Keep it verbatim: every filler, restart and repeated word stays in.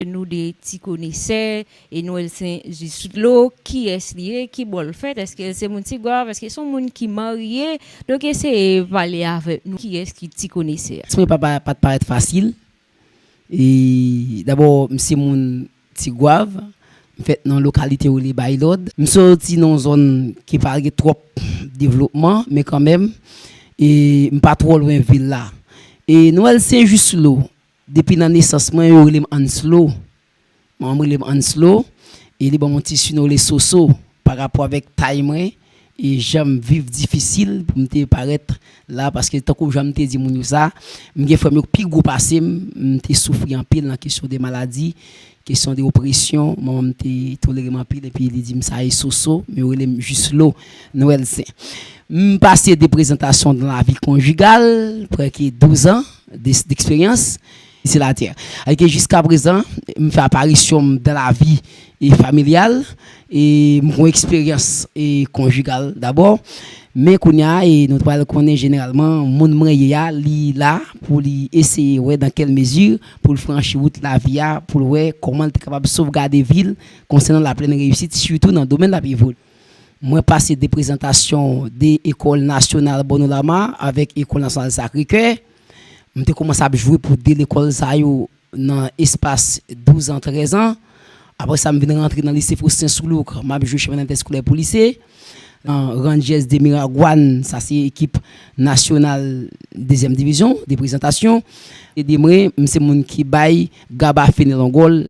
Nou de ti konesè, e Noël Saint Juste Lo, kiyès li ye, ki bò l fèt, èske l se moun Tigwav, èske se yon moun ki marye, donk eseye pale avèk nou, kiyès ki ti konesè a? Mwen pa, pa, pa t parèt fasil, e dabò, m se moun Tigwav, m fèt nan lokalite yo rele Baylord. M soti nan yon zòn ki pa gen twòp devlopman, men kanmenm, e m pa twò lwen vil la. E Noël Saint Juste Lo, depi nan nesans mwen, yo rele m Anslo. Manman m rele m Anslo, e li ban m yon ti sinon rele Soso, pa rapò avèk tay mwen, e jan m viv difisil pou m te parèt la, paske tankou jan m te di moun yo sa, m gen frè m yo ki pi gwo pase m, m te soufri anpil nan kesyon de maladi, kesyon de opresyon, manman m te tolere m anpil, epi li di m sa e Soso, men yo rele m Juste Lo, Noël Saint. M pase de prezantasyon dan lavi konjigal, prèske douz an de, d'eksperyans, se latè. Alòske jiska prezan, m fè aparisyon m dan lavi e familyal, e m gon eksperyans e konjigal dabò. Men kounye a, e nou pral konnen jeneralman, moun mwen ye a, li la pou li eseye wè dan kèl mezi pou l franchi wout lavi a, pou l wè kòman l te kapab sovgade vi l konsènan la plèn reyisit, sitou nan domèn l ap evol. Mwen pase de prezantasyon de Ekòl Nasyonal Bono Lama avèk Ekòl Nasyonal Sacré Cœur. M te kòmanse ap jwe pou de lekòl sa yo nan espas douz an, trèz an. Apre sa, m vin rantre nan lise Faustin Soulouque, m ap jwe chanpyona entèskolè pou lise. Nan Rangers de Miragwàn, sa se ekip nasyonal dezyèm divizyon, de prezantasyon. E de mwen, m se moun ki bay Gaba Fene Longòl.